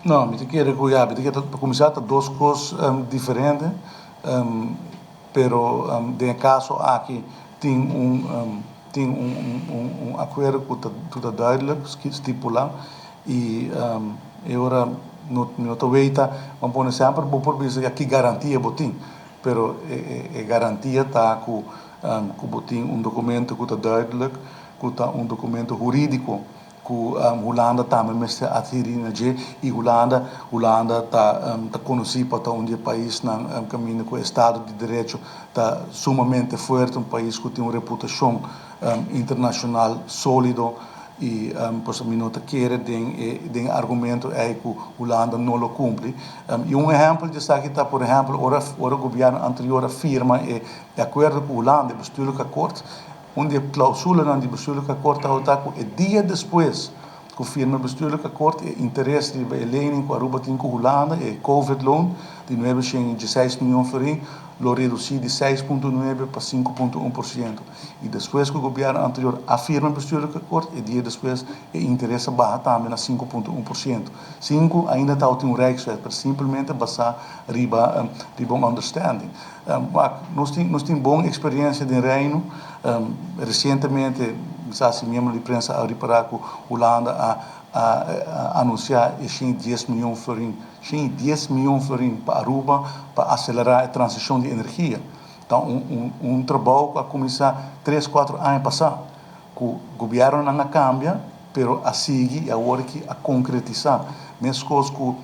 No, mi ta kere ku ya, mi ta kere pa kuminsá ta dos kos diferente, pero den e kaso aki tin un tin un un un akuerdo ku ta ku ta duidelijk stipulá i e ora no mi no ta weita, ban pone semper bo por bisa ya ki garantia bo tin, pero e e garantia ta ku ku bo tin un dokumento ku ta duidelijk, ku ta un dokumento hurídiko ku Hulanda tambe mester adherí na dje i Hulanda Hulanda ta ta konosí pa ta un di e paisnan kaminda ku estado di derecho ta sumamente fuerte, un pais ku tin un reputashon internashonal sólido i pues mi no ta kere den e den e argumento ei ku Hulanda no lo kumpli. I un ehèmpel di esaki ta por ehèmpel ora ora gobièrnu anterior a firma e akuerdo ku Hulanda, e bestuurlijk akkoord. Un di e klausulanan di bestuurlijk akkoord tabata ku e dia despues ku firma e bestuurlijk akkoord e interes riba e lening ku Aruba tin ku Hulanda, e covid loan di 916 mion florin, lo redusí di 6,9 pa 5,1%. I despues ku gobièrnu anterior a firma e bestuurlijk akkoord, e dia despues e interes a baha tambe na 5,1%. Sinku ainda tabatin un rijkswet, pero simplemente basá riba riba un understanding. Wak, nos tin nos tin bon eksperensia den Reino. Resientemente, mi sa si miembro di prensa a ripará ku Hulanda a a anunsiá e 110 mion florin, 110 mion florin pa Aruba pa aselerá e transishon di energia. Ta un un un trabou ku a kuminsá tres kuatro aña pasá, ku gobièrnunan a kambia, pero a sigui i awor aki a konkretisá. Meskos ku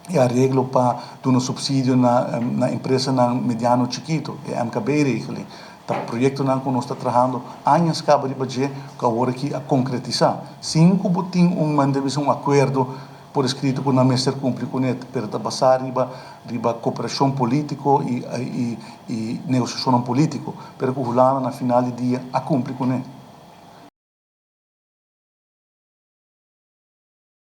e areglo pa duna subsidio na na empresanan mediano chikito, e MKB-regeling. Ta proyectonan cu nos ta trahando añas caba riba dje cu awor aki a concretisa. Sin cu bo tin un, manda bisa, un acuerdo por escrito cu nan mester cumpli cune, pero ta basa riba riba cooperacion politico y y y negociacionnan politico, pero cu Hulanda na final di dia a cumpli cune.